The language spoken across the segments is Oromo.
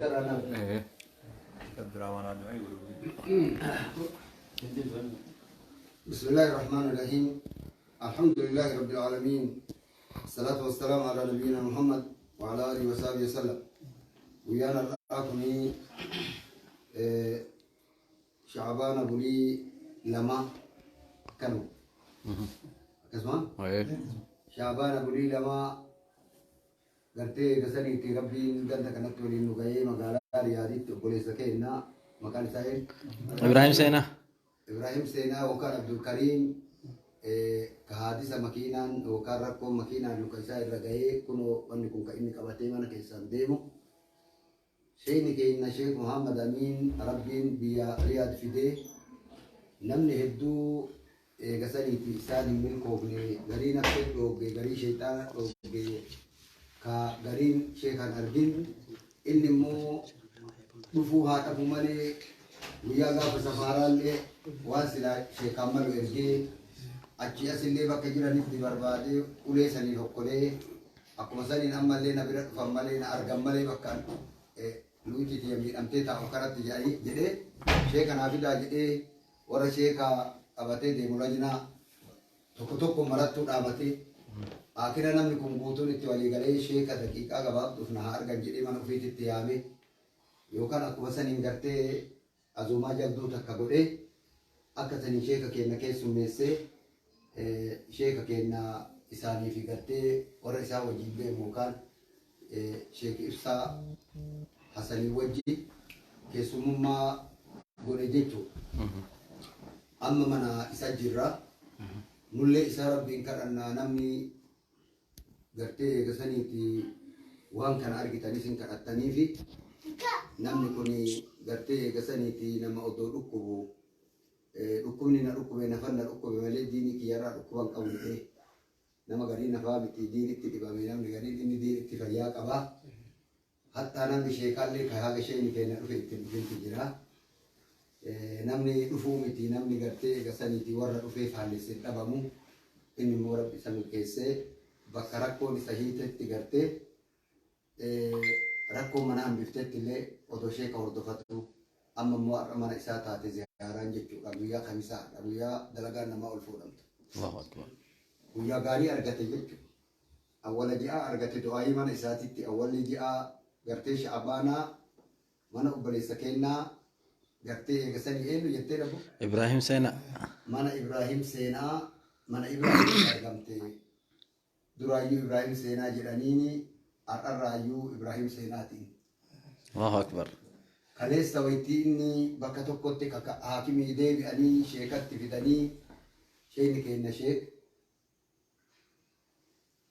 بسم الله الرحمن الرحيم. الحمد لله رب العالمين، الصلاة والسلام على نبينا محمد وعلى آله وصحبه وسلم. Guyyaan har'aa kuni Shacbaana bulii 2 akkanuma. Akkasuma Shacbaana bulii 2 gartee eega saniitti Rabbiin ganda kanatti waliin nu gahee magaalaa Riyaaditti obboleessa keenya maqaan isaa eenyu? Ibrahim Seenaa. Ibrahim Seenaa yookaan Abdulkariim ka haadisa makiinaan yookaan rakkoon makiinaan luka isaa irra gahee kunoo wanni kun ka inni qabatee mana keessaan deemu. Sheekni keenya Sheek Muhammad Amiin Rabbiin biyya Riyaad fidee namni hedduu eega saniiti isaan hin milkoofne, garii nafsee dhoogge, garii sheyxaana dhoogge, ka gariin sheekan argin. Inni immoo dhufuu haa dhabu malee guyyaa gaafa safaaraallee waan silaa sheekaan malu ergee achii asillee bakka jiranitti barbaadee ulee saniin hokkolee akkuma saniin ammallee na bira dhufan malee na argan malee bakka luuti tiyya miidhamtee taa'u kanatti jedhanii jedhee sheeka naa fidaa jedhee warra sheeka qabatee deemu lajnaa tokko tokko marattuu dhaabatee akira namni kun guutuun itti walii galee sheeka daqiiqaa gabaabduuf na haa argan jedhee mana ofiititti yaame yookaan akkuma saniin gartee azuumaa jabduu takka godhee akka saniin sheeka keenna keessummeessee sheeka keenna isaanii fi gartee warra isaa wajjin deemu yookaan Sheek Ibsaa Hasanii wajji keessummummaa godhe jechuudha. Amma mana isa jirra. Nullee isa Rabbiin kadhannaa, namni gartee eega saniiti waan kana argitanis hin kadhattaniifi namni kun gartee eega saniiti nama odoo dhukkubu dhukkubni na dhukkube nafan na dhukkube malee diinii kiyyarraa dhukkuba hin qabu jedhee. Nama garii nafaa miti diinitti dhibame, namni gariin inni diinitti fayyaa qaba. Hattaa namni sheekaallee ka haga sheeyni keenya dhufe ittiin dhufinti jira. Namni dhufuu miti, namni gartee eega saniiti warra dhufee faallesse hin dhabamu. Inni immoo Rabbi isa milkeessee bakka rakkoon isa hiitetti gartee rakkoon mana hambiftetti illee odoo sheeka hordofatu amma immoo har'a mana isaa taate ziyaaraan jechuudha. Guyyaa kamisaa har'a guyyaa dalagaan namaa ol fuudhamtu. Allahu Akbar. Guyyaa gaarii argate jechuudha. Awwala ji'aa argate du'aayii mana isaatitti awwalli ji'aa gartee sha'abaanaa mana obboleessa keennaa gartee eegasanii eenyu jettee dhabu? Ibrahim Seenaa. Mana Ibrahim Seenaa, mana Ibrahim argamte. Duraayyuu Ibrahim Seenaa jedhaniini har'arraayyuu Ibrahim Seenaatiin. Allahu Akbar. Kaleessa waytii inni bakka tokkotti kaka haakimii deebi'anii sheekatti fidanii sheekni keenya sheek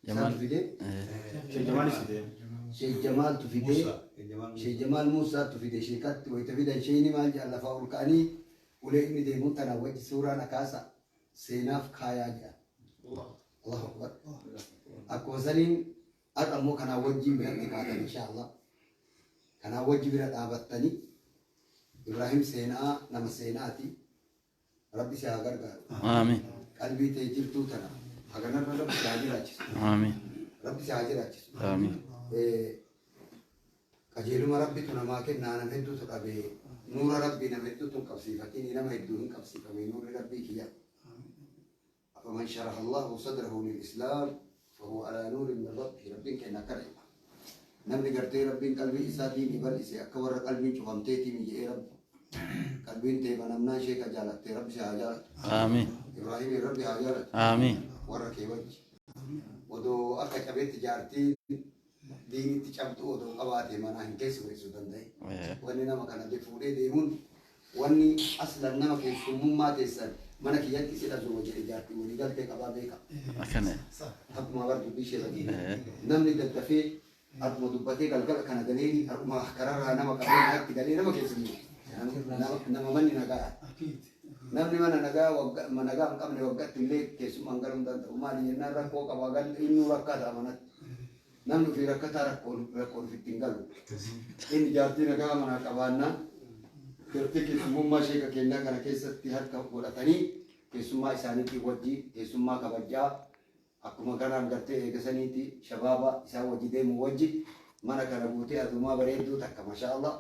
Jamaal. isaatu fide. Sheekh Jamaalis fide. Sheekh Jamaaltu fide. Muusaa. Sheekh Jamaal Muusaa. Sheekh Jamaal Muusaatu fide. Sheekatti wayita fidan sheekni maal jedhan? Lafaa ol ka'anii ulee inni deemuun tanaa wajji suuraa na kaasa seenaaf kaayaa jedhan. Allahu Akbar. Akkuma saniin har'a immoo kanaa wajjin biratti kaatan inshaallah. Kanaa wajji bira dhaabattanii Ibrahim Seenaa nama seenaati. Rabbi si haa gargaaru. Aamiin. Qalbii tee jirtuu tana haganarra Rabbi si haa jiraachisu. Aamiin. Rabbi si haa jiraachisu. Aamiin. Qajeeluma Rabbitu namaa kennaa, nama hedduutu dhabe. Nuura Rabbii nama hedduutu hin qabsiifatini, nama hedduu hin qabsiifame nuurri Rabbii kiyya. Afaman sharaha Allahu sadrahu lil Islaam fahuwa alaa nuurin min Rabbihi. Rabbiin kenna akkana jedha. Namni gartee Rabbiin qalbii isaa diinii bal'ise akka warra qalbiin cufamteetii mi jedhee Rabbi. Qalbiin tee banamnaan sheeka jaalatte. Rabbi si haa jaalatu. Aamiin. Ibraahimiin Rabbi haa jaalatu. Aamiin. Warra kee wajji. Odoo akka cabeetti jaartiin diinitti cabduu odoo qabaate manaa hin keessummeessuu danda'e. Wanni nama kana fuudhee deemuun wanni aslan nama keessummummaa teessan mana kiyyatti si dhazuuma jedhe jaartii walii galtee qabaa beeka. Akkana. Akkuma bar dubbii ishee badii. Namni daddafee har'uma dubbatee galgala kana galee har'uma kararraa nama qabee manatti galee nama keessummeessu. Nama manni nagaa. Namni mana nagaa wagga nagaa hin qabne waggaatti illee keessummaan galuu hin danda'u. Maali jennaan rakkoo qaba gal innuu rakkataa manatti. Namni ofii rakkataa rakkoon rakkoon ofitti hin galu. Inni jaartii nagaa manaa qabaannaan gartee keessummummaa sheeka keenyaa kana keessatti harka godhatanii keessummaa isaaniitiin wajji keessummaa kabajaa akkuma kanaan gartee eegasaniiti shabaaba isaan wajji deemu wajji Mana kana guutee adumaa bareedduu takka masha Allah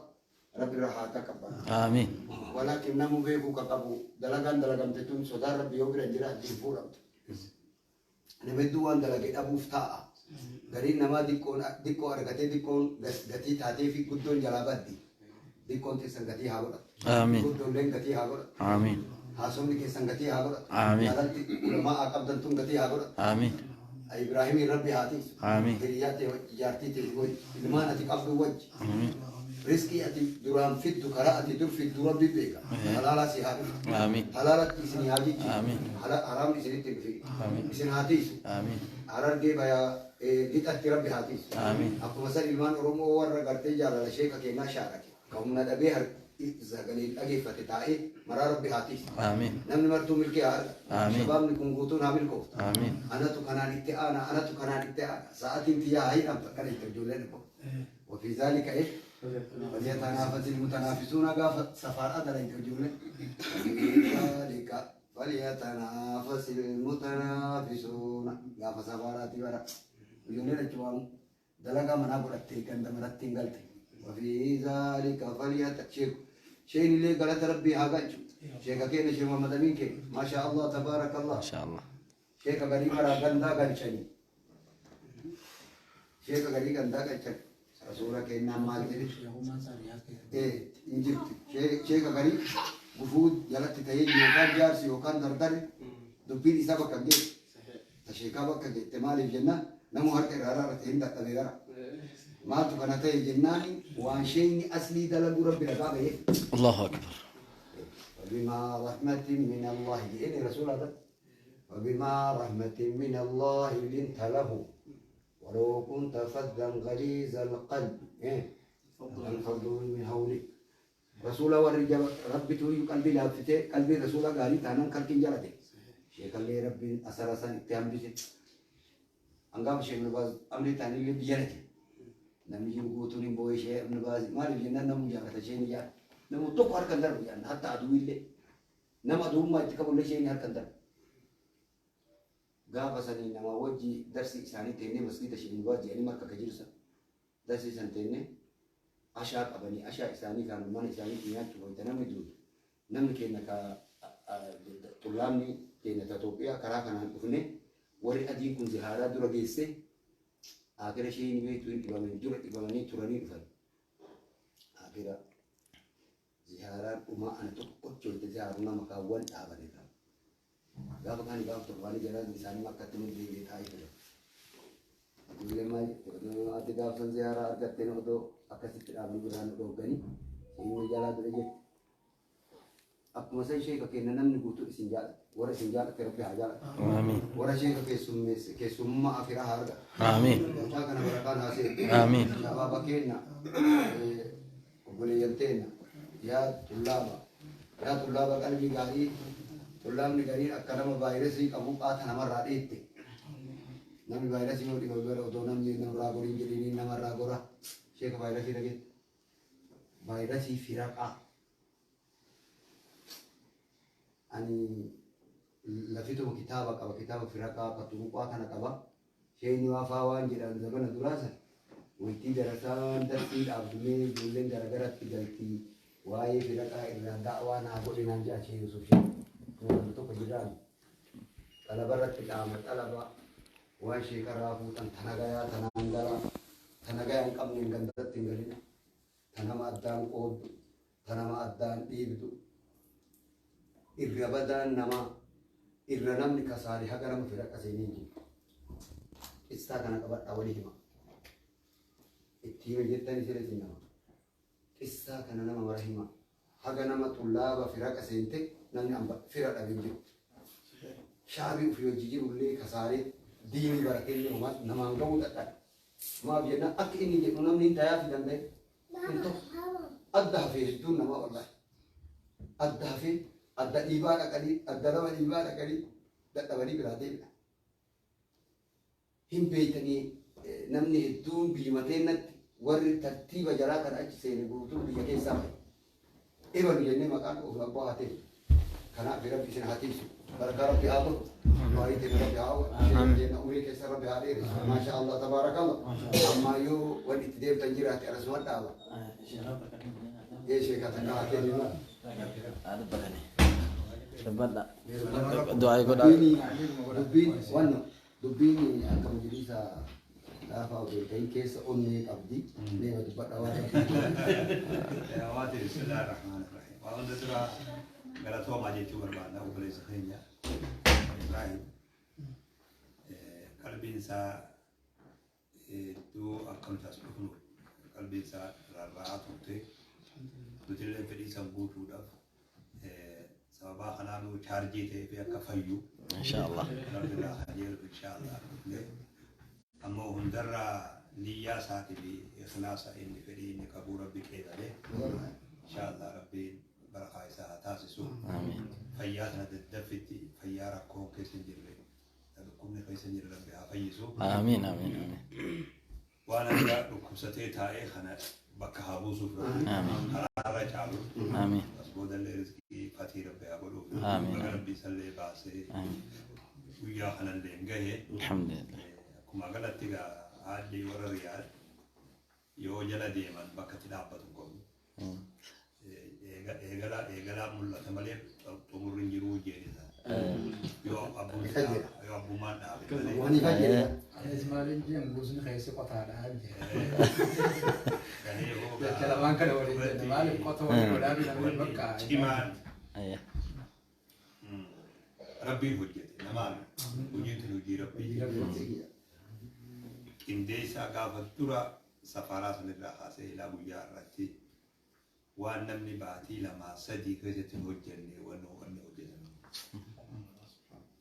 rabbi irra haa taqabbala. Aamiin. Walaakin namuu beekuu ka qabu dalagaan dalagamte tun sodaan rabbi yoo bira jiraatte hin fuudhamtu. Nama hedduu waan dalage dhabuuf taa'a. Gariin namaa diqqoon diqqoo argatee diqqoon gatii taatee fi guddoon jalaa baddi. Diqqoon teessan gatii haa godhattu. Aamiin. Guddoolleen gatii haa godhattu. Aamiin. Haasofni keessan gatii haa godhatu. Aamiin. Jaalalti ulamaa qabdan tun gatii haa godhatu. Aamiin. Ibraahimiin Rabbi haa tiisu. Aamiin. Hiriyaa tee wajji, jaartii tee wajji, ilmaan ati qabdu wajji. Aamiin. Riskii ati duraan fiddu karaa ati dur fiddu Rabbi beeka. Halaalaa si haa dhuftu. Aamiin. Halaalatti isin haa jijjiiru. Aamiin. Haraamni isinitti hin dhufin. Aamiin. Isin haa tiisu. Aamiin. Harargee bayaa lixatti Rabbi haa tiisu. Aamiin. Akkuma san ilmaan Oromoo warra gartee jaalala sheeka keenyaa shaarake. Ka humna dhabee sagalee dhageeffate taa'ee maraa Rabbi haa tiisu. Aamiin. Namni martuu milkii haa argatu. Aamiin. Shabaabni kun guutuun haa milkooftu. Aamiin. Anatu kanaan itti aana, anatu kanaan itti aana. Sa'aatiin tiyyaa haa hidhamtu akkana itti ijoolleen dhufu. Wafii zaalika falyatanaafasi mutanaafisuuna gaafa safaadhaa dalayte ijoolleen. Wafii zaalika falyatanaafasi mutanaafisuuna gaafa safaadhaati bara. Ijoolleen achi waamu dalagaa manaa godhattee ganda manatti hin galte. Wafii zaalika falyata sheeku. Sheen illee galata rabbii haa galchu. Sheeka keenya Sheekh Muhammad Amiin keenya. Maashaa Allah tabaarakallah. Masha Allah. Sheeka garii karaa gandaa galchanii. Sheeka garii gandaa galchan. Rasuula kennaan maal jedhe? Hin jirti. Sheeka garii gufuu jalatti ta'ee yookaan jaarsi yookaan dardarri dubbiin isaa bakka hin geesse. Ta sheekaa bakka geette maaliif jennaan namu harka irraa rarrate hin dadhabee gara. Maaltu kana ta'e jennaan waan sheekni aslii dalaguu rabbi ragaa ba'ee. Allahu akbar. وبما رحمة من الله إني رسول الله وبما رحمة من الله لنت له ولو كنت فظا غليظ القلب إيه لانفضوا من حولك رسول والرجال ربي توي قلبي لافتة قلبي رسول قالي تانا كلكين جلته شيخ اللي ربي أثر سن اتهام بيجي أنقام شيخ ابن باز أمري تاني اللي بيجلته namni jiru guutuun hin boo'e ishee ibn Baaz maaliif jennaan namuu jaalata isheen jaalata namuu tokko harka hin darbu jaalata hatta aduu illee nama aduummaa itti qabu illee isheen harka hin darbu. Gaafa sanii nama wajji darsi isaanii teennee masgiida isheen Baaz jedhanii makka ka jirsa darsi isan teennee ashaa qabanii ashaa isaanii kan mana isaanii nyaachuu wayita namni duutu namni keenya ka xullaamni keenya ta Itoophiyaa karaa kanaan dhufne warri adiin kun zihaaraa dura geesse akira isheen beektu hin dhibamanii dura dhibamanii turanii dhufan. Akira zihaaraan dhumaa ana tokkochi wayita zihaaruu nama kaawwan dhaaban irraa. Gaafa kaani gaafa torbaanii jalaan isaanii makkatti nu deebi'ee taa'ee ture. Ijoollee maal jette odoo ati gaafsan ziyaaraa argatteen odoo akkasitti dhaabni biraan nu dhoogganii inni jalaa dure jette. Akkuma san sheeka kenna namni guutuu isin jaalate warra isin jaalate rabbi haa jaalatu. Aamiin. Warra sheeka keessummeesse keessummaa akiraa haa argatu. Aamiin. Mucaa kana barakaan haa seenu. Aamiin. Shabaaba keenya obboleeyyan teenya yaa tullaaba yaa tullaaba qalbii gaarii tullaabni gariin akka nama vaayirasii qabu qaata namarraa dheette. Namni vaayirasii yoo dhibame bara otoo namni namarraa goriin jedhiniin namarraa gora sheeka vaayirasii dhageette. Vaayirasii firaqaa. Ani lafituma kitaaba qaba kitaaba firaqaa qatuuqaa kana qaba. Sheeyni waa faa waan jedhan zabana duraa san waytii darasaan darsii dhaabdumee ijoolleen garagaratti galtii waa'ee firaqaa irraa da'waa naa godhinaan jedha Sheekh Yusuf Sheekh. Nama tokko jiraan xalaba irratti dhaama xalaba waan sheekarraa fuudhan tana gayaa tanaan galaa tana gayaa hin qabne hin gandatti hin galina tanama addaan qooddu tanama addaan dhiibdu irra badaan namaa irra namni kasaare haga nama firaqa seenee hin jiru. Qissaa kana qabadhaa walii hima. Itti hima jettanii siree isin nama. Qissaa kana nama mara hima. Haga nama xullaaba firaqa seente namni amba fira dhabee jiru. Shaabii ofii hojii jirullee kasaaree diinii barateellee homaa namaan gahuu dadhabe. Maaf jennaan akka inni jedhu namni hin tayaafi danda'e. Hin ta'u. Adda hafee hedduun namaa wallaahi. Adda hafee adda dhiibaa dhaqanii adda nama dhiibaa dhaqanii dadhabanii biraa deebi'a. Hin beeytanii namni hedduun biyya teennatti warri tartiiba jaraa kana achi seene guutuun biyya keessaa bahe. Ebalu jennee maqaan of abbaa haa ta'e. Kanaaf Rabbi isin haa tiisu. Barakaa Rabbi haa godhu. Du'aa ta'e Rabbi haa godhu. Jenna umrii keessa Rabbi haa dheeressu. Maasha Allah tabaarakallah. Ammaa yoo wanni itti deemtan jiraate anasuma dhaaba. Ee sheekaa takka haa kenninu. Dubbadha. Du'aa godhaa. Dubbiin wanno dubbiin akka majlisa laafaa odoo hin ta'in keessa onnee qabdi. Neema dubbadha waan Waati bismillaahi rahmaani rahiim. Waan hunda dura galatoomaa jechuu barbaadna obboleessa keenya Ibrahim. Qalbiin isaa hedduu akka nuti as dhufnu qalbiin isaa rarra'aa turte. Nuti illee fedhii san guutuudhaaf sababaa kanaanuu chaarjii ta'ee fi akka fayyu Inshallah. Rabbi irraa qajeelu inshaallah dhufne. Ammoo hundarraa niyyaa isaatii fi ikhlaasa inni fedhii inni qabu Rabbi qeebalee inshaallah Rabbiin barakaa isaa haa taasisu. Amiin. Fayyaa tana daddaffitti fayyaa rakkoon keessa hin jirre dhukkubni keessa hin jirre Rabbi haa fayyisu. Amiin. Amiin. Amiin. Waan akka dhukkubsatee taa'ee kana bakka haa buusuuf Rabbi Amiin. karaarra caalu. Amiin. As boodallee rizqii fatii Rabbi haa godhuuf. Amiin. Baga Rabbi isallee baasee Amiin. guyyaa kanallee hin gahe. Alhamdulillah. Akkuma galatti egaa haalli warra Riyaad yoo jala deeman bakka itti dhaabbatu hin qabu. Eegalaa eegalaa mul'ata malee xumurri hin jiruu jeen isaa. Yoo yoo abbummaan dhaabe malee. Waan ifa jedha. Anis maaliin jeen goosni keessa qotaadha jee. Galee hoo Jecha lamaan kana waliin jenna maaliif qota walii godhaa fi namni bakka. Cimaan Ayya. Rabbiin hojjete namaan hojiin tun hojii Rabbii. Qindeessaa gaafa dura safaraa sanirraa kaasee ilaa guyyaa irratti waan namni baatii lamaa sadii keessatti hin hojjenne wanni wanni hojjetan.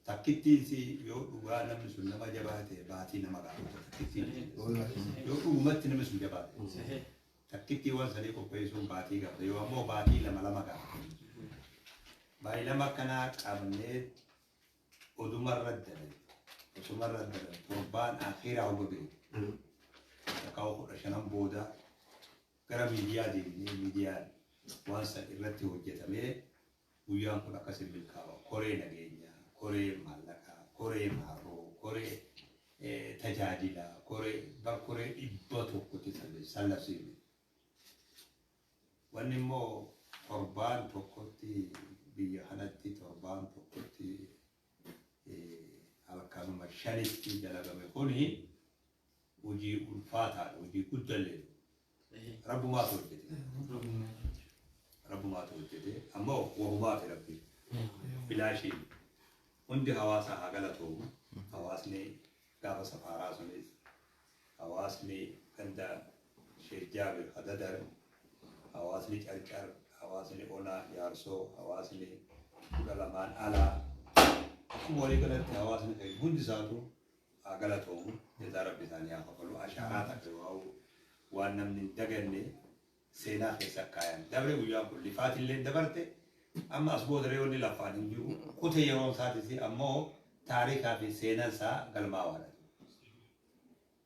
Takkittiinsi yoo dhugaa namni sun nama jabaa ta'e baatii nama gaafata takkittiin. Yoo dhugumatti namni sun jabaa ta'e. Takkittii waan sanii qopheessuun baatii gaafata yoo ammoo baatii lama lama gaafata. Baay'ee lama akkanaa qabnee odumarra dalan osumarra dalan torbaan akhiraa hogga ga'e. Takkaa 15 booda gara miidiyaa deemnee miidiyaan waan san irratti hojjetamee guyyaan kun akkasin milkaa'a. Koree nageenyaa, koree maallaqaa, koree maarroo, koree tajaajilaa, koree bar koree 100tti sallabsiifne. Wanni immoo torbaan tokkotti biyya kanatti torbaan tokkotti halkanuma 5tti dalagame kuni hojii ulfaataadha, hojii guddallee. Rabbumaatu hojjete. Rabbumaatu hojjete. Ammoo wahumaati Rabbi. Bilaashiin hundi hawaasa haa galatoomu. Hawaasni gaafa safaaraa sunis hawaasni ganda Sheekh Jaabir Hadadar, hawaasni Carcar, hawaasni Onaa Jaarsoo, hawaasni 12n alaa akkuma walii galatti hawaasni keenya hundi isaatu haa galatoomu. Jazaa Rabbi isaanii haa kafalu. Ashaaraa takka yoo waan namni hin daganne seenaa keessa kaayan. Dabre guyyaan kun lifaatillee dabarte amma as booda reewoonni lafaan hin jiru. Kute yeroon isaatis ammoo taarikaa fi seenaan isaa galmaawaadha.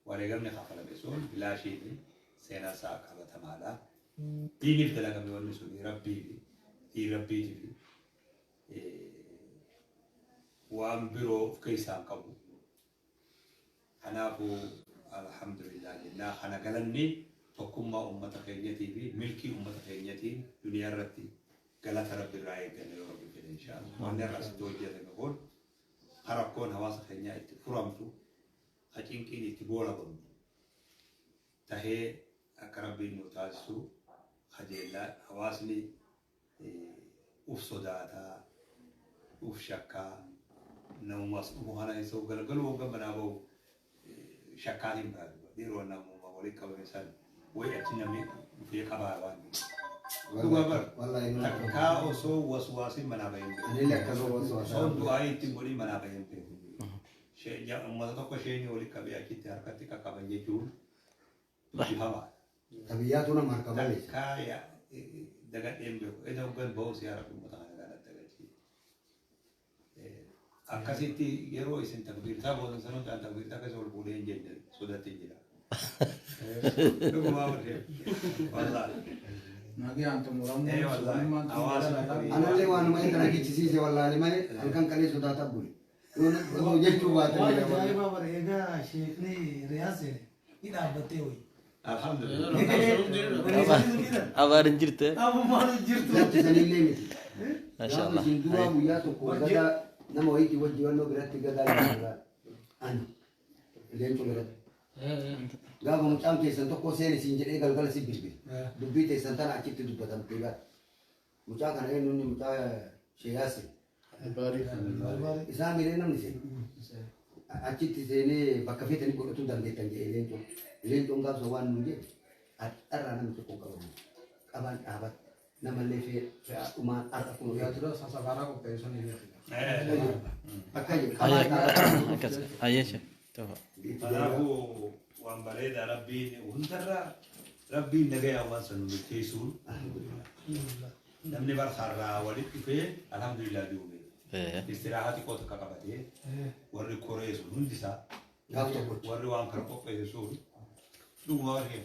Wareegamni kafalame sun bilaashiin seenaan isaa qabatamaadha. Diiniif dalagame wanni sun Rabbii fi diin Rabbiitii fi waan biroo of keessaa hin qabu. Kanaafuu alhamdulillah jennaa kana galanni tokkummaa uummata keenyatii fi milkii uummata keenyatiin duniyaa irratti galata Rabbi irraa eegganna yoo Rabbi fedhe inshaallah. Wanni har'a asitti hojjetame kun rakkoon hawaasa keenyaa itti furamtu, ha cinqiin itti goolabamtu tahee akka Rabbiin nu taasisu kajeellaa hawaasni uf sodaataa, uf shakkaa, namumas dhufu kana keessa galgaluu hoggan manaa bahu shakkaatiin baha. Yeroo namuma walitti qabame san wayi achi namni dhufee qabaa waan dhugaa bar takkaa osoo waswaasiin manaa baheen beeku. Anillee akkasuma waswaasa. Osoo du'aa ittiin godhin manaa baheen beeku. Uummata tokko isheen walitti qabee achitti harkatti qaqqaban jechuun dubbifamaadha. Xabiyyaatu nama harka balleessa. Takkaa yaa dagadheen beeku. Eda hoggan bahus yaa Rabbi uummata kana kanatti agarsiisa. Akkasitti yeroo isin takbiirtaa gootan sanuu ta'an takbiirtaa keessa ol fuudhee hin jenne sodatti jira. Dhugumaa barree. Wallaahi. Nagaan xumuramuu Eh, wallahi. Hawaasa Anallee waanuma inni kana gichisiise wallaalee malee halkan qalee sodaataa bule. Yoo jechuu baate Waan ajaa'ibaa bara egaa sheekni Riyaas seene ni dhaabbattee wayi. Alhamdulillah. Abaan hin jirte. Abbummaan hin jirtu. Lachisaniillee miti. Masha Gaafa Allah. isin duraa guyyaa tokko gadaa nama wayiitii wajji wannoo biratti gadaa jiraatu. Ani leencoo biratti. Gaafa mucaan keessan tokko seen isin jedhee galgala si bilbile. Dubbii teessan tana achitti dubbatamtee bara. Mucaa kana eenyu inni mucaa sheeyaase. Isaan miree namni seene. Achitti seenee bakka feetanii godhachuu dandeettan jedhee leencoon. Leencoon gaafsa waan nuun jedhe har'aa namni tokko hin qabamu. Qabaan dhaabata. Namallee fe'aa dhumaan har'a kun Guyyaa dura safaraa qopheessuun ni beekama. akka jedhe qabaan dhaabata. Akkas. Ayyee sheekh. Tofa. Kanaafuu waan bareedaa rabbiin hundarraa rabbiin nagaya waan san nu milkeessuun namni barsaarraa walitti dhufee alhamdulillah duube. Istiraahaa xiqqoo takka qabatee warri koree sun hundisaa Gaaf tokkochi. warri waan kana qopheesse sun dhuguma warri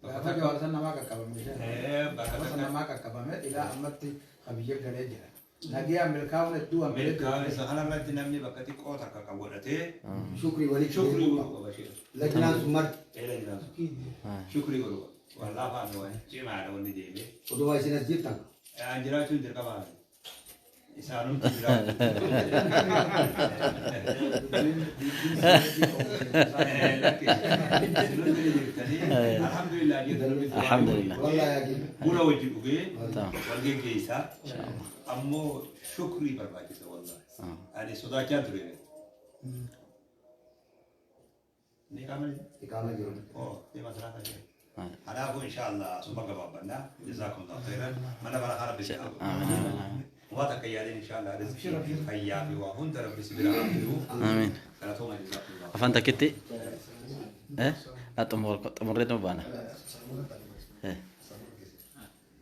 Gaafa jawaarsan namaa qaqqabame. Bakka Gaafa takka namaa qaqqabame ilaa ammatti qabiyya galee jira. Nagaan milkaa'uun hedduu hamilee milkaa'ina isa kanarratti namni bakka xiqqoo takka kan godhatee Shukrii walitti. shukrii godhu qaba ishee. Lajnaan sun marti. Eela jiraatu. Shukrii godhu qaba. Waan laafaan waan cimaadha wanni deemee. Odoo isin as jirtan. Aan jiraachuun dirqama isaanumti jiraatu. Alhamdulillah jirtu. Alhamdulillah. Wallaahi yaa Buna wajji dhugee Tamam. wal geggeessaa ammoo shukrii barbaachisa wallahi. Ani sodaachaa ture. Ni qaama Iqaama jiru. Oh, deema salaata jira. Kanaafuu inshallah suma gabaabannaa jazaakumullahu khairan mana bara kana rabbi Amiin. Waa takka yaadeen inshallah rizqii fi fayyaa fi waa hunda rabbi si bira haa fidu. Amiin. Galatooma jazaakumullahu. Afaan takkitti. Xumurreetu baana.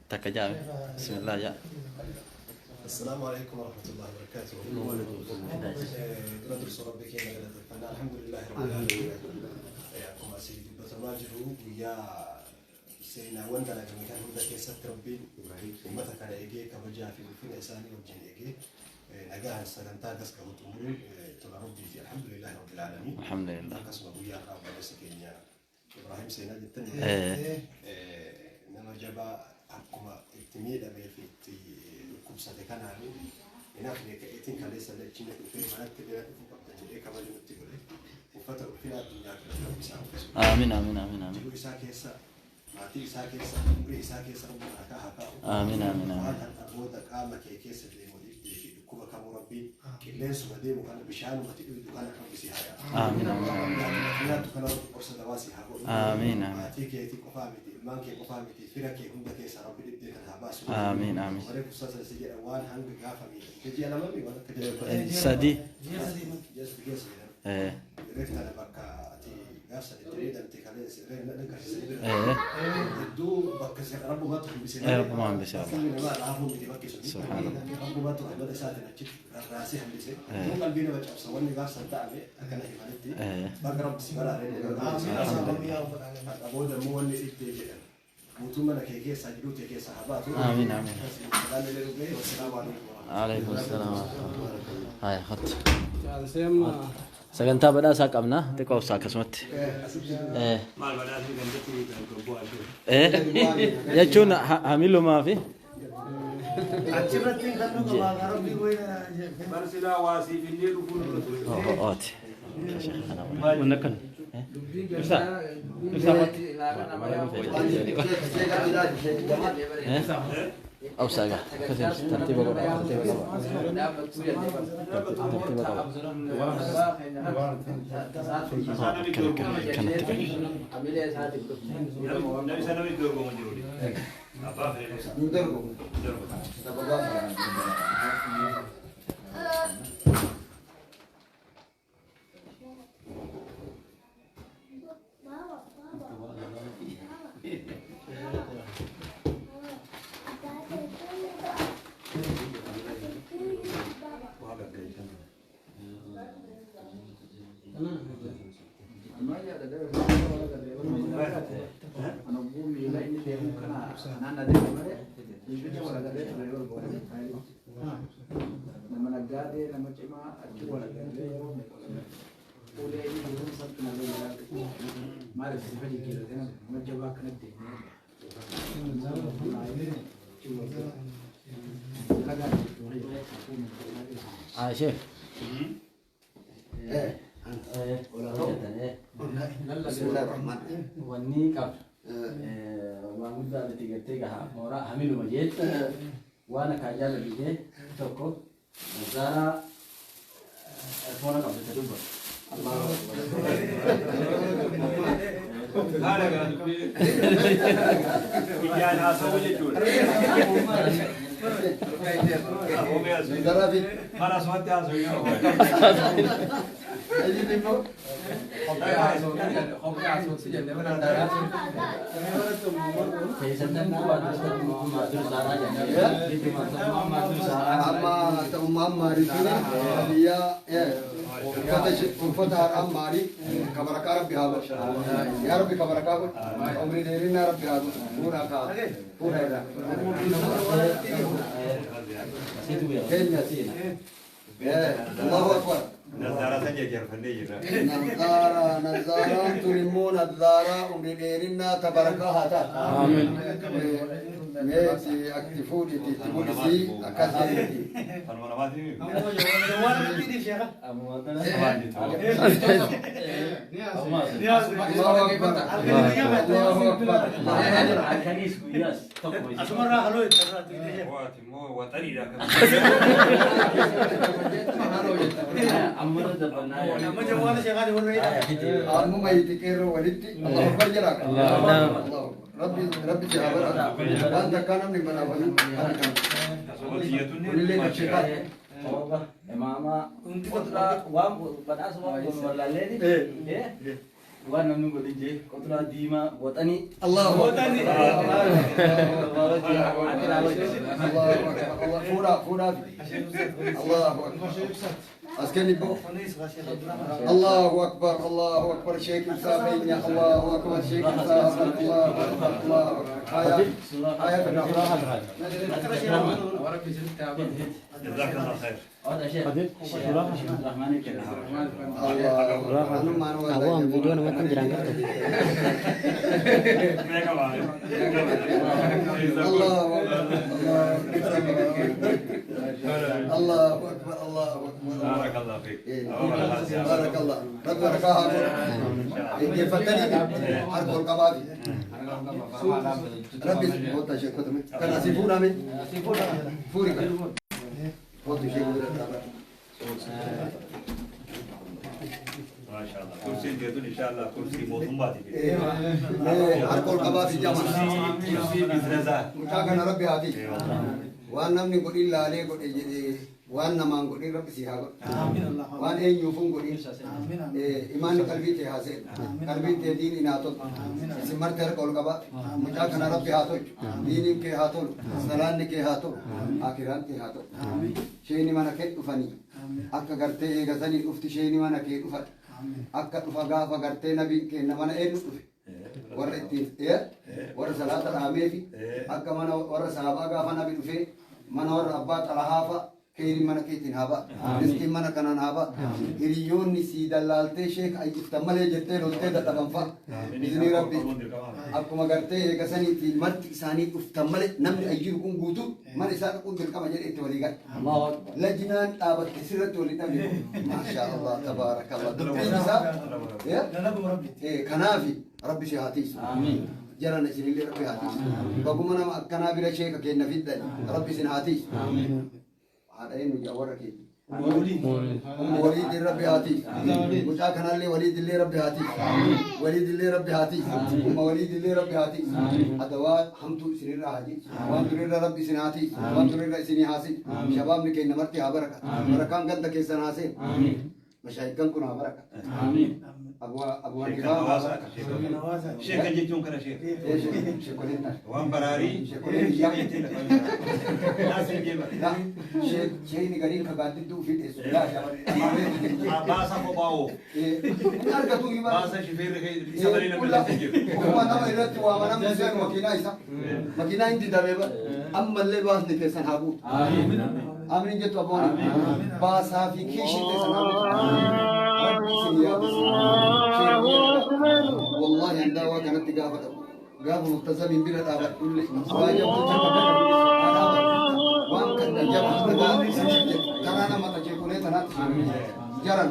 Takka jaame. Bismillah jaa. السلام عليكم ورحمة الله وبركاته. Dura dursa rabbi keenya galateeffannaa alhamdulillahi rabbil aalamiin. Akkuma asii dubbatamaa jiru guyyaa seenaawwan dalagame kan hunda keessatti rabbiin uummata kana eegee kabajaa fi ulfina isaanii wajjin eegee nagaan sagantaa akkas qabu xumuruun tola rabbii fi alhamdulillahi rabbil aalamiin. Alhamdulillah. Akkasuma guyyaa har'aa obboleessa keenya Ibrahim seenaa jettanii nama jabaa akkuma itti miidhamee fi itti dhukkubsate kanaan hin hafne ka'eetiin kaleessa dachina dhufee manatti bira dhufuu qabda jedhee kabaja nutti godhe uffata ulfina addunyaa kana rabbi isaa uffisu. Amiin amiin amiin amiin. Jiruu isaa keessa maatii isaa keessa umurii isaa keessa rabbi barakaa haa kaa'u. Amiin amiin Waan amiin. har'a booda qaama kee keessa deemu dhiibdee fi dhukkuba kamuu rabbiin qilleensuma deemu kana bishaanumatti dhugdu kana rabbi si haa yaa'u. Amiin amiin. Nyaattu kana rabbi qorsa dawaa si haa godhu. Amiin amiin. Maatii keetii qofaa miti ilmaan kee qofaa miti fira kee hunda keessaa rabbi dhibdee kan haa baasu. Amiin amiin. Warri kusaa si jedhan waan hanga gaafa miidhamte ji'a lama mi waan akka jedhan. Sadi. Ji'a sadii mati. Ji'a sadii keessa jedhan. Reef tana bakka ati gaaf saditti miidhamte kaleessa reef na dhangarsiisanii bira. Hedduu bakka rabbumatu hambise. Rabbuma hambise, Bakki namaa raafuu miti bakki sun. Subhaanallah. Rabbumatu rahmata isaatiin achitti rarraasee hambise. Kun qalbii nama cabsa wanni gaaf san ta'ame akkana himanitti. Bakka rabbi si baraaree. Har'a booda immoo wanni dhibbee jedhan. Guutuu mana kee keessaa jiruu kee keessaa haa baatu. Amiin amiin. Wassalaamu alaikum. Alaikum salaam. Haya hot. Caalseemma Sagantaa badhaasaa qabna xiqqoo obsaa akkasumatti. Maal badhaasni gandatti gobbo ashee. Jechuun hamilumaa fi Achirratti kan nu qabaa rabbii wayina Barsilaa waasiif illee dhufuu nurra ture. ooti. Wanna kan. dubbii gandaa ilaalan nama yaa'u. Obsaa gaa. Akkasuma tartiiba qaba. Tartiiba qaba. Tartiiba qaba. Kanatti qabi. Namni isa namni dorgomu jiru. Abbaa fedhe Hin dorgomu. dorgomu. Sababaa. Anogguu miila inni deemu kana naan adeemu malee biyya walagarree ture yeroo booda nama naggaadee nama cimaa achi walagarree yeroo ulee inni deemu salphina malee maaliif sifa jijjiirate nama jabaa akkanatti deemee Sheekh. Wanni qabdu waan guddaa nuti gartee gaha mooraa hamiluma jeetti waan akka ajaa'iba bitee tokko nazaaraa erfoona qabdu ta dubbatu. Haala kana dubbii iyyaan haasawuu jechuudha. Mana asumatti haasawuu yeroo Amma ta'ummaan maarii tuni biyya uffata haadhaan maarii ka barakaa rabbi haa godhu. Yaa rabbi ka barakaa godhu. Umrii dheerinaa rabbi haa godhu. Fuudhaa kaa. Fuudhaa irraa. Keenya siina. Allahu akbar. Nazaaraa san jajjarfannee jirra. Nazaara nazaaraan tun immoo nazaaraa umrii dheerinaa ta barakaa haa taatu. Meeti akti fuudhiti itti mul'isii akkas jedhiti. Kanuma namaatiin Allahu akbar. Allahu akbar. Halkanis guyyaas tokko. Asumarraa haloo itti Waati immoo waxaniidha. Amma dabbannaa. Amma jawwaala sheekaati warra hidhaa. Ammuma itti qeerroo walitti Allahu akbar jedhaa. Allahu akbar. Rabbi rabbi si haa badhaatu. Waan takkaa namni hin badhaafamin kana kan. Kunillee kan sheekaa. Ooba imaama qoturaa waan badhaasa waan wallaalleeti. Waan namni godhin jee qoturaa diimaa waxanii. Allahu akbar. Allahu akbar. Fuudhaa fuudhaa. Allahu akbar. As kenni boo. Allahu akbar. Allahu akbar. Sheekh Ibsaa Feenya. Allahu akbar. Sheekh Ibsaa Hasan. Allahu akbar. Allahu akbar. Haya. Haya kana. Jazakallah khair. Allah. Anumaan waa Awwaam viidiyoo namatti hin jiraan gartuu. Meeqa baane? Allahu akbar. Allahu akbar. Allahu akbar. Barakallah fiik. Barakallah. Rabbi barakaa haa godhu. Dhaggeeffattanii harka ol qabaafi. Rabbi kottu ishee kottu mee. Kan asii fuudhame. Fuuri kan. Kottu ishee bira dhaabadhu. Maashaallah. Kursiin teetun inshaallah kursii mootummaati. Mee harka ol qabaafi jama. Kursii bizinesaa. Mucaa kana rabbi haa tiisu. Waan namni godhin laalee godhe jedhee waan namaan godhin rabbi si haa godhu. Waan eenyuufuu hin godhin. Imaanni qalbii tee haa seenu. Qalbiin tee diiniin haa toltu. Isin marti harka ol qabaa. Mucaa kana rabbi haa tolchu. Diiniin kee haa tolu. Salaanni kee haa tolu. Akiraan kee haa tolu. Sheeni mana kee dhufanii. Akka gartee eegasanii dhufti sheeni mana kee dhufan. Akka dhufa gaafa gartee nabiin keenya mana eenyu dhufe. Warra ittiin warra salaata dhaameefi akka mana warra sahabaa gaafa nabi dhufee mana warra abbaa xalahaa fa'a keeriin mana keetiin haa ba'a. Riskiin mana kanaan haa ba'a. Hiriyoonni sii dallaaltee sheeka ayyiftan malee jettee loltee dadhaban fa'a. Isinii rabbi akkuma gartee eegasaniitiin marti isaanii dhuftan malee namni ayyiru kun guutuu mana isaa dhaquun dirqama jedhee itti walii gala. Lajinaan dhaabatte sirratti walii dhabne. Maashaa Allah tabaarakallah. Dubbiin isaa kanaafi rabbi si haa tiisu. Jaran isinillee rabbi haa tiisu. Baguma nama akkanaa bira sheeka kenna fiddan rabbi isin haa tiisu. Haadha eenyu jaa warra keenya. Ummu waliidin rabbi haa tiisu. Mucaa kanallee waliidillee rabbi haa tiisu. Waliidillee rabbi haa tiisu. Umma waliidillee rabbi haa tiisu. Adawaa hamtuu isinirraa haa jiisu. Waan durirra rabbi isin haa tiisu. Waan durirra isinii haa siisu. Shabaabni keenya marti haa barakatu. Barakaan ganda keessan haa seenu. Mashaayikan kun haa barakatu. Abu Sheekan Hanifaa. hawaasaati. Sheekan jechuun kana sheeka. Sheekoleen tana. Waan baraarii. Sheekoleen biyyaa. Jettee lafa naasii jeema. Sheekni gariin ka gaaddidduu ofii dheessu. Yaa shamarree. Baasa kophaa oofu. Inni argatu hima. Baasa shifeerri isa malee namni lafa hin jiru. Ofuma nama irratti waama namni seenu makiinaa isa. Makiinaa hin didamee bara. Ammallee baasni keessan haa guutu. Amiin jettu abboon. Baasaa fi kiishiin keessan haa guutu. Rabbi isin yaadisi. Wallahi handaawaa kanatti gaafa dhabu. Gaafa muktasamiin bira dhaabadhullee waa jabdu takka haa dhaabadhu. Waan kan jabdu dhagaa isiniif jedhu. Karaa nama tajeekulee tanaatti jaran.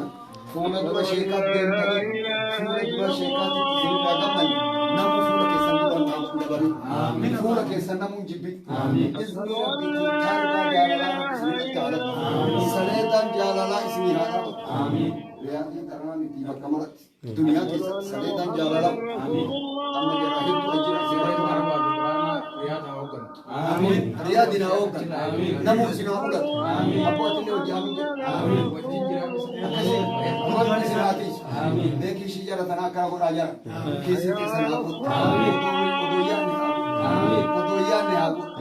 Fuula dura sheekaa deemtanii fuula dura sheekaatti isinirraa gammanne namuu fuula keessan duraan dabalu. Fuula keessan namuu hin jibbin. Izni rabbiitiin taargaa jaalalaa rabbi isinitti haalatu. Saleetaan jaalalaa isinii haa dhaabatu. Riyaadiin karaa miti bakka maratti. Duniyaa keessatti saleetaan jaalalaa. Amma jara hedduu jira isin Riyaadiin haa hooggan. Namuu isin haa fudhatu. Abbootiin hojii amiin jedhu. Rabbi isin haa tiisu. Beekii ishii jala tanaa akkana godhaa jira. Kiisiin keessan haa guutu. Odoo yaadne haa guutu. Odoo yaadne haa guutu.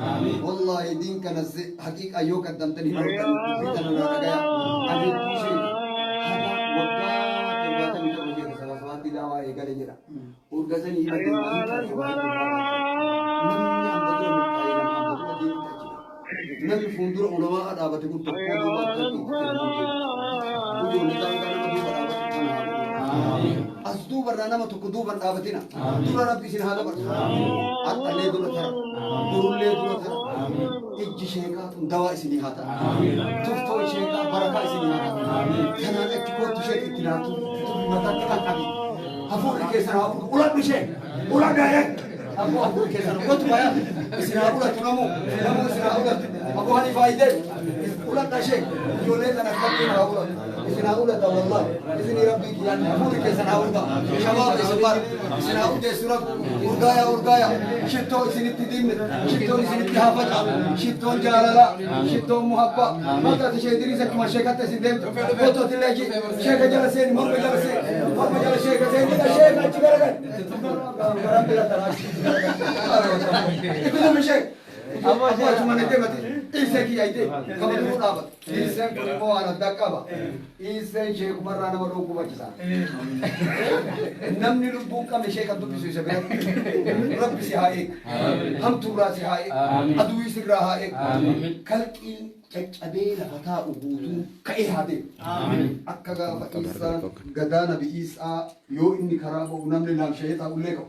Wallaahi diin kana haqiiqaa yoo qaddamtan hin argan dubbii tana irraa dhagaya. Ani hedduu ishee haga waggaa 77 sheeka saba sabaatti daawaa eegale jedha. Urgasanii hima deemanii kan waa hedduu namni amma dura milkaa'ee nama amma dura diinitti achi gahe. Namni fuuldura ulamaa dhaabate kun tokkoo duuba akka itti kennamu jiru. Ijoollee daangaa nama duuba dhaabatu kana haa godhu. As duubarraa nama tokko duuban dhaabatina. Dura Rabbi isin haa dabarsu. Har'allee dura tara. Borullee dura tara. Ijji sheekaa tun dawaa isinii haa ta'a. Tuftoon sheekaa barakaa isinii haa ta'a. Kanaan achi kootu sheek itti naatu tufi mataatti qaqqabi. Hafuurri keessan haa urgu. Uladhu ishee. Uladhu ayee. Abboo hafuurri keessan kootu bayaa. Isin haa ulatu namuu. Namuu isin haa ulatu. Abboo hani faayidee. Uladha ishee. Ijoollee sana akkamiin haa ulatu. Isin haa ulata wallahi. Isinii rabbii kiyyaan hafuurri keessan haa urga. Shabaaba isin bara. Isin haa urgeessu rabbi. Urgaaya urgaaya. Shittoo isinitti dibne. Shittoon isinitti haa faca'u. Shittoon jaalalaa. Shittoon muhabbaa. Mata ati ishee diriisa akkuma sheekatti isin deemtu. Kootu ati illee sheeka jala seeni morma jala seeni. Morma jala sheeka seeni. Sheeka achi garagal. Garaan bira taraa achi garagal. Itti dhumi sheeka. Abboo achuma na deemate. Dhiisee kiyya itee kama duruu dhaabata. Dhiiseen kun immoo waan addaa qaba. Dhiiseen sheekumarraa nama dhoogguu bachisa. Namni lubbuu hin qabne sheekan dubbisu isa biratti. Rabbi si haa eegu. Hamtuurraa si haa eegu. Aduwii sirraa haa eegu. Kalqiin caccabee lafa taa'u guutuun ka'ee haa deemu. Akka gaafa Iisaan gadaa nabi Iisaa yoo inni karaa ba'u namni laamsha'ee taa'ullee ka'u.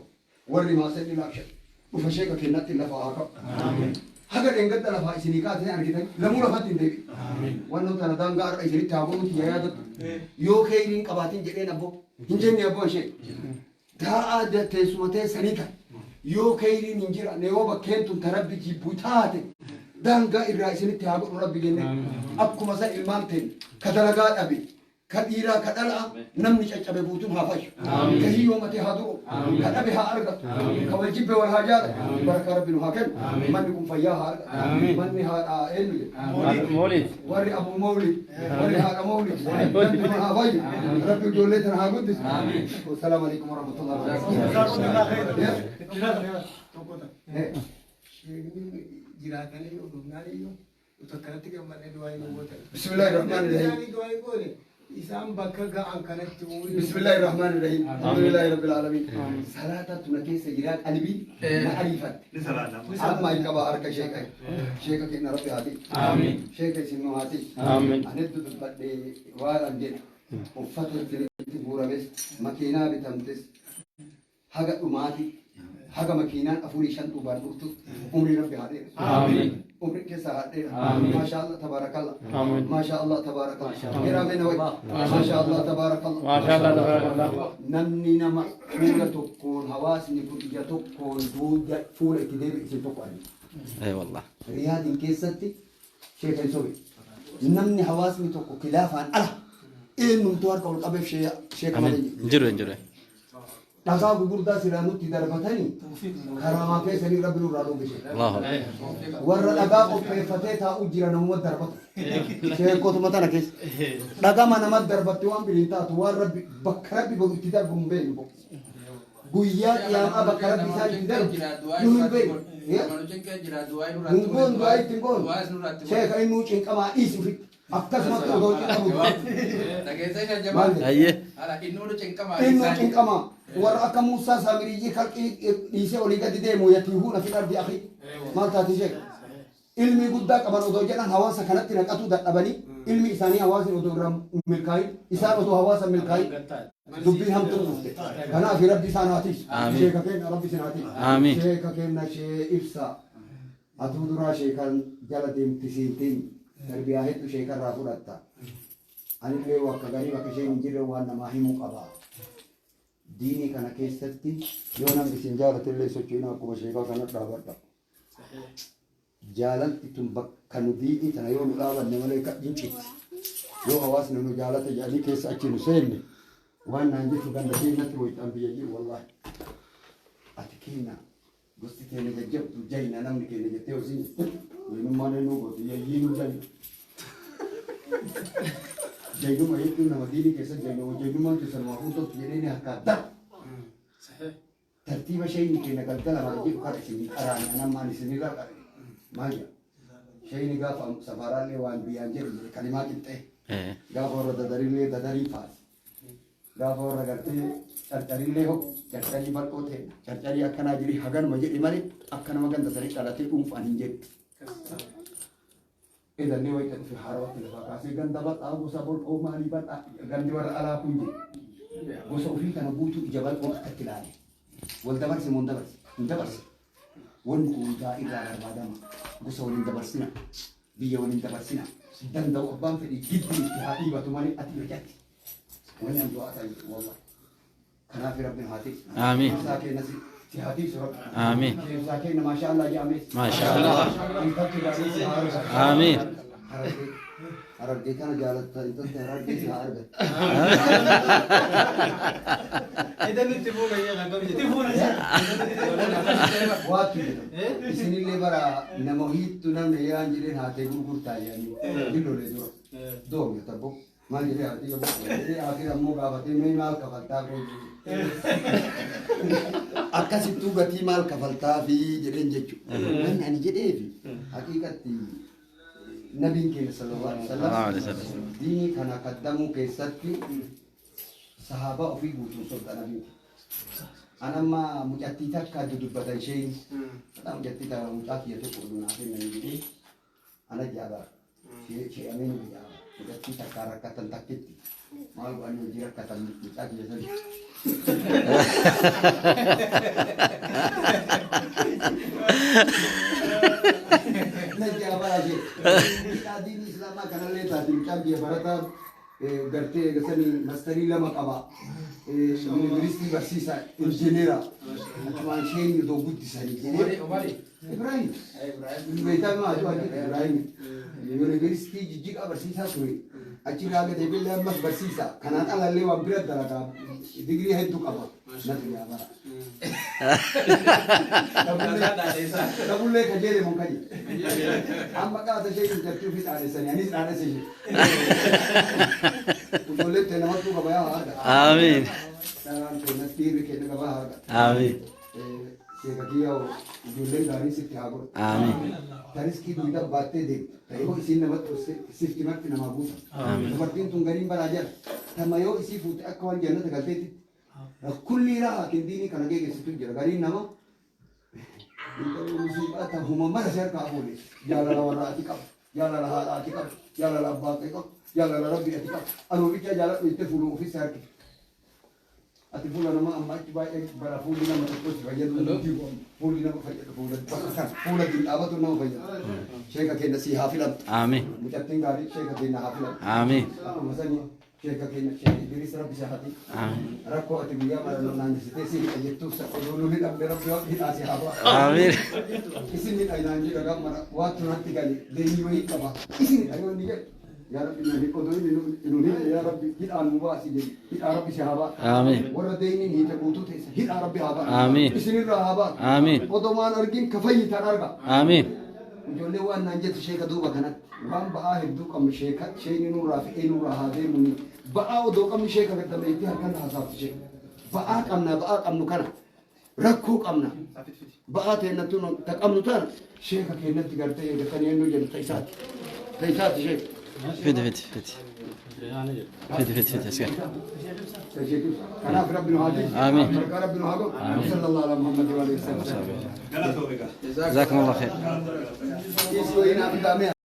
Warri maasee ni laamsha'e. Dhufa sheeka kennatti lafaa haa ka'u. Haga dheengadda lafaa isinii kaatee argitan lamuu lafatti hin deebi'u. Wannoo tana daangaa har'a isinitti haa godhuuti yaa yaadattu. Yoo keeyriin qabaatin jedheen abboo hin jenne abboo ishee. Taa'aa teessuma teessanii tan. Yoo keeyriin hin jiraanne yoo bakkeen tun ta rabbi jibbu taate daangaa irraa isinitti haa godhu rabbi jenne. Akkuma san ilmaan teenya ka dalagaa dhabe ka dhiiraa ka dhalaa namni caccabe guutuun haa fayyu. Ka hiyyoomate haa du'u. Ka dhabe haa argatu. Ka wal jibbe wal haa jaalatu. Barakaa rabbi nu haa kennu. Manni kun fayyaa haa argatu. Manni haadha eenyu jedhu. Moolid. Warri Abu Mawlid, warri haadha Mawlid, namni kun haa fayyu. Rabbi ijoollee tana haa guddisu. Wassalaamu alaikum warahmatullahi wabarakatuh. Sheekni jiraatanii yoo dhufnaan iyyuu utuu akkanatti gammannee du'aa hin gootan. Bismillahirrahmanirrahim. Isaanii du'aa hin goone isaan bakka ga'an kanatti umurii. Bismillahirrahmanirrahim. Alhamdulillahi rabbil alamin. Salaata tuna keessa jiraa qalbii na ariifatte. Ni salaata. Amma hin qaba harka sheeka. Sheeka kenna rabbi haati. Amiin. Sheeka isin nu haati. Amiin. Ani hedduu dubbadhee waan an jedhu uffata isinitti guurames makiinaa bitamtes haga dhumaati haga makiinaan afurii shan duubaan dhuftu umrii rabbi haa dheeressu. Amiin. Umrii keessa haa dheeressu. Amiin. Maasha Allah tabaarakalla. Amiin. Maasha Allah tabaarakalla. Hiraamee na wayi. Maasha Allah tabaarakalla. Maasha Allah tabarakallah. Namni nama fuula tokkoon hawaasni kun ija tokkoon duuda fuula itti deebi'e isin tokko argina. Ee wallah. Riyaadiin keessatti sheeka hin sobe. Namni hawaasni tokko kilaafaan ala eenyumtuu harka ol qabeef sheeka malee hin jiru. Hin jiru hin jiru. Dhagaa gugurdaa silaa nutti darbatanii karaamaa keessanii rabbi nurraa dhoowwise. Warra dhagaa qopheeffatee taa'u jira namuma darbatu. Sheekotuma tana keessa. Dhagama nama darbatti waan biriin taatu waan rabbi bakka rabbi godhu itti darbu hin beeknu. Guyyaa qiyaamaa bakka rabbi isaan itti darbu nu hin beeknu. Hin goon du'aa itti hin goon. Sheeka innuu cinqamaa dhiisi ofitti. Akkasumatti odoo cinqamu. Maal jedha? Hayyee. Innuu cinqamaa. Warra akka Muusaa Saamiriyyii kalqii dhiisee olii gadi deemu yatiihuuna fil ardi akhi. Maal taati sheeka? Ilmi guddaa qaban odoo jedhan hawaasa kanatti naqatuu dadhabanii ilmi isaanii hawaasni odoo irraa milkaa'in isaan odoo hawaasa milkaa'in dubbiin hamtuun dhufte. Kanaaf rabbi isaan haa tiisu. Amiin. Sheeka keenya rabbi isin haa tiisu. Amiin. Sheeka keenya shee ibsa. Atuu duraa sheekan jala deemti siintiin tarbiyaa hedduu sheekarraa fudhatta. Anillee wakka garii bakka isheen hin jirre waan namaa himuu qaba. Diinii kana keessatti yoo namni isin jaalatellee socho'ina akkuma sheekaa kana dhaabadha. Jaalalti tun bakka nu diinii tana yoo nu dhaabanne malee ka citti. Yoo hawaasni nu jaalate jedhanii keessa achi nu seenne waan naan jettu ganda keenyatti wayixaan biyya jiru wallaahi. Ati keenya gosti keenya jajjabdu jayna namni keenya jettee hosiin jette waynummaan eenyuu gootu yayyii nu jayna. Jaynuma jechuun nama diinii keessa jaynuma jaynummaan keessa namaa fuuldurtu jedhee ni harkaa darba. Tartiiba shayni keenya galgala maal jedhu kan isinii qaraane anammaan isinirraa qare maal jedha. Shayni gaafa safaraallee waan biyyaan jedhu jedhe kalimaa qixxee gaafa warra dadarillee dadarii faase. Gaafa warra gartee carcarillee ho carcarii bal'oo ta'e carcarii akkanaa jirii haganuma jedhe malee akka nama ganda sanii dhalatee dhuunfaan hin jedhu. Idallee wayita dhufe haarawatti lafaa kaasee ganda bal'aa gosa bal'oo maalii bal'aa gandi warra alaa kun jedhe. Gosa ofii kana guutuu ija bal'oon akkatti ilaale. Wal dabarse moo hin dabarse? Hin dabarse. Wanni kun hundaa irraa barbaadama. Gosa waliin dabarsina. Biyya waliin dabarsina. Danda'u abbaan fedhi giddi itti haa dhiibatu malee ati irratti. Wanni an du'aa ta'e wallahi. Kanaaf rabbiin haa tiisu. Amiin. Ibsaa keenya si haa tiisu rabbi. Amiin. Ibsaa keenya maashaa Allah jedhamees. Maashaa Allah. Intalti gaarii si haa argatu. Amiin. Harargee. Harargee kana jaalatta intalti harargee si haa argatu. Waatu jedhama. Isinillee bara nama hiittu namni yaan jedheen haatee gurgurtaa jedhanii dillolee dura. Doomne tabbo. Maal jedhee haatee jedhee haatee ammoo gaafatee mee maal kafaltaa koo jedhee. Akkasittuu gatii maal kafaltaa fi jedheen jechuudha. Wanni ani jedheefi haqiiqatti nabiin keenya sallallahu alaihi wasallam diinii kana kaddamuu keessatti sahaabaa ofii guutuun sobda nabiin. An amma mucattii takka dudubbatan isheen mucattii takka mucaa kiyya tokko oduu naaf kennan jedhee ana jaaba shee'amee nu jaaba mucattii takka rakkatan takkitti maal godhanii hojii rakkatan mucaa kiyya sani. Na jaaba ishee hidhaa diinii islaamaa kanallee taate mucaan biyya barataa gartee sani mastarii lama qaba. Yuunivarsiitii barsiisaa injineera. Achumaan isheen odoo guddisanii jedhee. Ibrahim. Beektaa maa ajuu ajuu Ibrahim. Yuunivarsiitii jijjiiqa barsiisaa ture. Achi irraa gadi billee ammas barsiisaa. Kanaan alallee waan bira dalagaa. Digirii hedduu qaba. Natti gaafara. Dabullee kajeele mun kaje. Amma qaata ishee hin jartii ofii dhaadessanii anis dhaadesse ishee. Ijoolleen ta'e namattuu qaba yaa haadha. Amiin. Dharaan ta'e dhiirri keenya qabaa haadha. Amiin. Sheeka kiyyaa ijoolleen gaarii sitti haa godhu. Amiin. Ta riskii dugda baattee deemtu. Ta yoo isiin namatti dhufte sifti marti namaa buusa. Dubartiin tun gariin baraa jala. Tama yoo isii fuute akka waan jannata galteetti. Kulli raa diinii kana geegessitu jira. Gariin nama musiibaa ta huma mara si harkaa fuune. Jaalala warra ati qabu. Jaalala haadha ati qabu. Jaalala abbaa kee qabu. Jaalala rabbi ati qabu. Anuu bichaa jaaladhu jettee fuuluma ofii si harkifte. Ati fuula nama amma achi baay'ee bara fuulli nama tokko si fayyadu fuulli nama fayyadu fuula bakka kana fuula ittiin dhaabatu nama fayyadu. Sheeka keenya si haa filamtu. Amiin. Mucattiin gaarii sheeka keenya haa filamtu. Amiin. Akkuma sanii sheeka keenya sheek Idris rabbi si haa tiisu. Amiin. Rakkoo ati guyyaa mara naan jessitee si hidha jettuuf oduu nu hidhamne rabbi waan hidhaa si haa ba'a. Amiin. Isin hidha naan jedha gammara waattu natti gale deemii wayii qaba. Isin hidha yoo inni jedhu Yaa Rabbi nani odoo inni nu hin yaa Rabbi hidhaan nu baasi jedhi. Hidhaa Rabbi si haa baatu. Amiin. Warra deeyniin hiite guutuu teessa hidhaa Rabbi haa baatu. Amiin. Isinirraa haa baatu. Amiin. Odomaan argin ka fayyitan arga. Amiin. Ijoollee waan naan jettu sheeka duuba kanatti waan ba'aa hedduu qabnu sheeka sheeni nurraa fe'ee nurraa haa deemuni ba'aa odoo qabnu sheeka gaddameetti harkan haasaafti sheeka ba'aa qabna ba'aa qabnu kana rakkoo qabna ba'aa teennattu ta qabnu tana sheeka keenyatti gartee eeggatanii eenyu jedhu ta isaati ta isaati sheeka. Fidi fidi fidi. Fidi fidi fidi askar. Kanaaf rabbi nu haa jiisu. Amiin. Barkaa rabbi nu haa godhu. Sallallahu ala Muhammad wa alihi wasallam. Galatoo egaa. Jazakumullah khair. Isii wayii naaf hin